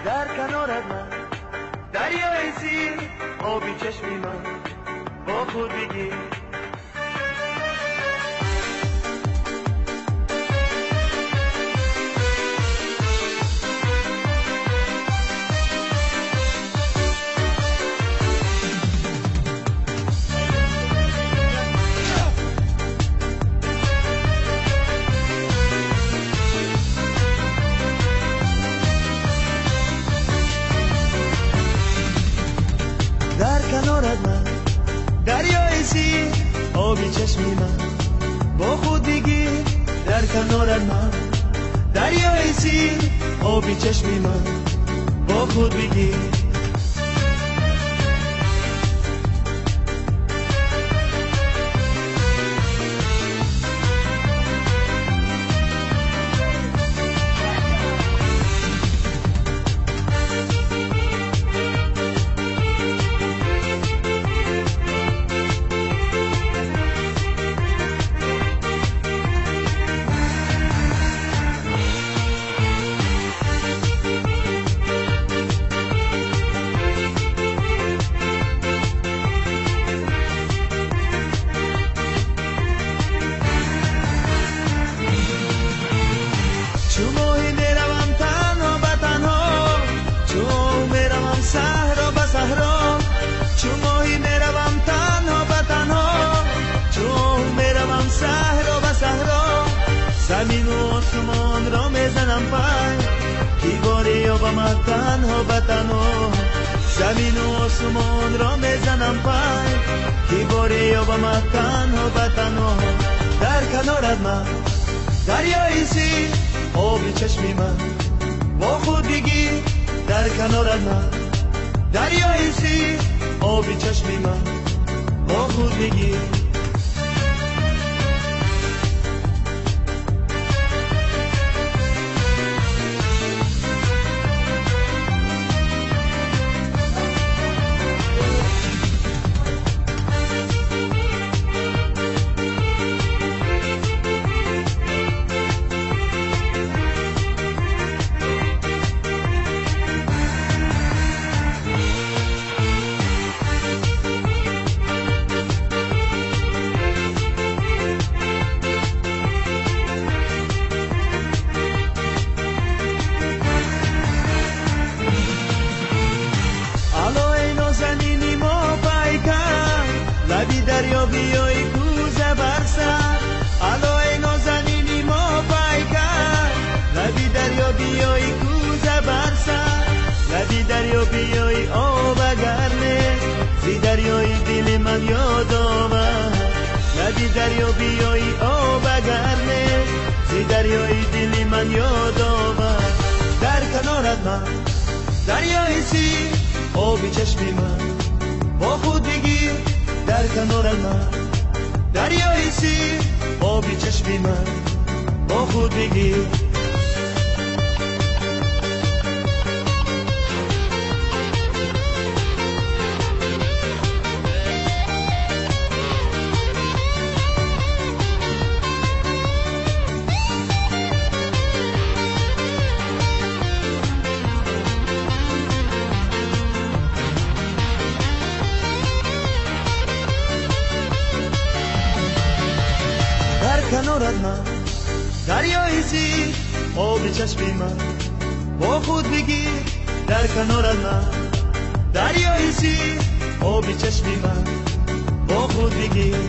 Дар канорат ман дарёи зир, оби чашми ман бо худ бигир. Дар канорат ман дарёи зир, оби чашми ман бо худ бигир. Дар канорат ман дарёи зир, оби чашми ман бо худ бигир. Чу моҳӣ меравам танҳо ба танҳо, чу меравам саҳро ба саҳро. Чу моҳӣ меравам танҳо ба танҳо, чу меравам саҳро ба саҳро. Замину осмонро мезанам пай, ки боре ёбам танҳо ба танҳо. Замину осмонро мезанам пай, ки боре ёбам танҳо ба танҳо. Дар канорат ман дарёи зир, оби чашми ман бо худ бигир. Дар канорат ман дарёи зир, оби чашми ман бо худ бигир. Лаби дарё биёи кӯза бар сар, аллои нозанини мо пайкар. Лаби дарё биёи кӯза бар сар, лаби дарё биёи об агар не, зи дарёи дили ман ёд овар. Лаби дарё биёи об агар не, зи дарёи дили ман ёд овар. Дар канорат ман дарёи сир, оби чашми ман бо худ бигир. Дар канорат ман дарёи сир, оби чашми ман бо худ бигир. Дар канорат ман дарёи зир, оби чашми ман бо худ бигир. Дар канорат ман дарёи зир, оби чашми ман бо худ бигир.